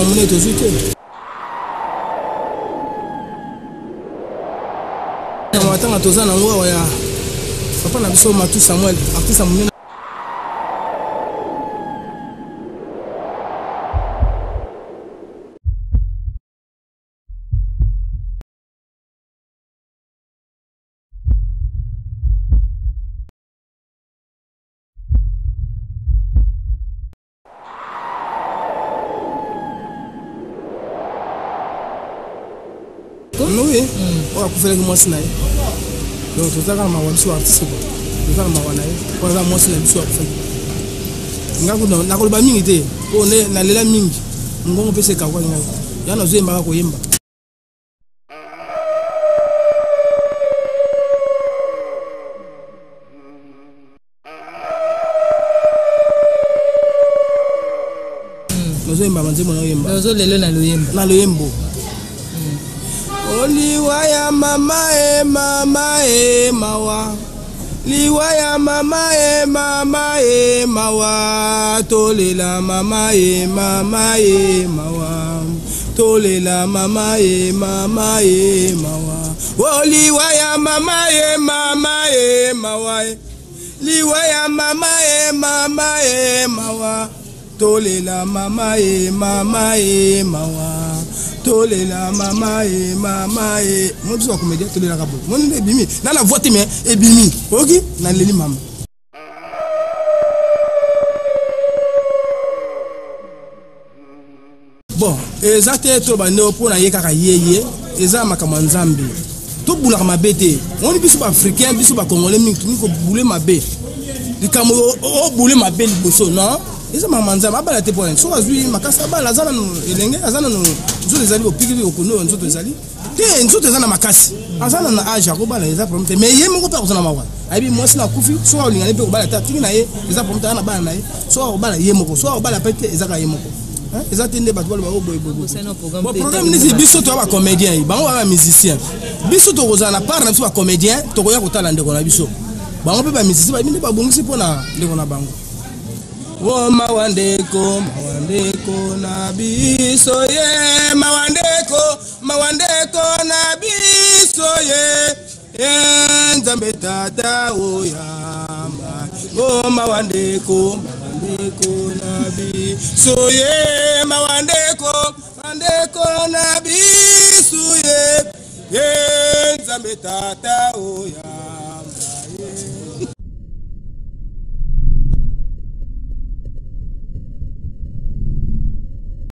Likambo monene tozwi te. Na matanga toza nango awa ya papa na biso Matu Samuel, artiste ya monene. Oui, oyo akufelaki mwasi na ye. Donc toza kaka mawa biso artiste ko. Toza na mawa na ye. Oyo aza mwasi na biso akufaki. Nga kuna nakoloba mingi te. Po ne nalela mingi. Mongongo mpe se ekawukaki ngai. Ya nazoyembaka koyemba. Nazoyemba banzembo nayoyemba. Ozolelo na loyembo. Na loyembo. Oliwa ya mama e mama e mawa. Liwa ya mama e mama e mawa. Tolela mama e mama e mawa. Tolela mama e mama e mawa. Oliwa ya mama e mama e mawa. Liwa ya mama e mama e mawa. Tolela mama e mama e mawa. Tolela mama e mama e. Moi biso ba comédien tolelaka boye. Moi nde ebimi. Na la voix te mais ebimi. Oyoki? Naleli mama. Bon, eza te toloba nde mpo na ye kaka ye ye, eza makambo ya Nzambe. Tobulaka mabe te. Omoni biso ba africain, biso ba congolais mingi tolingi kobule mabe. Likambo obule mabe liboso, non? Eza makambo ya Nzambe, abala te mpo na nini? Soki azwi makasi abala, aza nanu elenge, aza nanu nzoto ezali bopikili okondo oyo nzoto ezali. Te, nzoto eza na makasi. Aza nanu na age akobala eza problème te. Mais ye moko mpe akozala mawa. Ayebi mwasi na akufi, soki alingani mpe kobala te, atiki na ye, eza problème te, aza na bana na ye. Soki akobala ye moko, soki akobala mpe te, eza kaka ye moko. Eza te nde bato baloba oyo boye boye boye. Bon, problème neti biso toya ba comédien, bango ba musicien. Biso tokozala na part na biso ba comédien, tokoya kotala ndeko na biso. Bango mpe ba musicien bayebi nde babongisi mpo na ndeko na bango. O mawa ndeko, mawa ndeko na biso ye, mawa ndeko, mawa ndeko na biso ye. E Nzambe tata oyamba. O mawa ndeko, mawa ndeko na biso ye, mawa ndeko, mawa ndeko na biso ye. E Nzambe tata oyamba.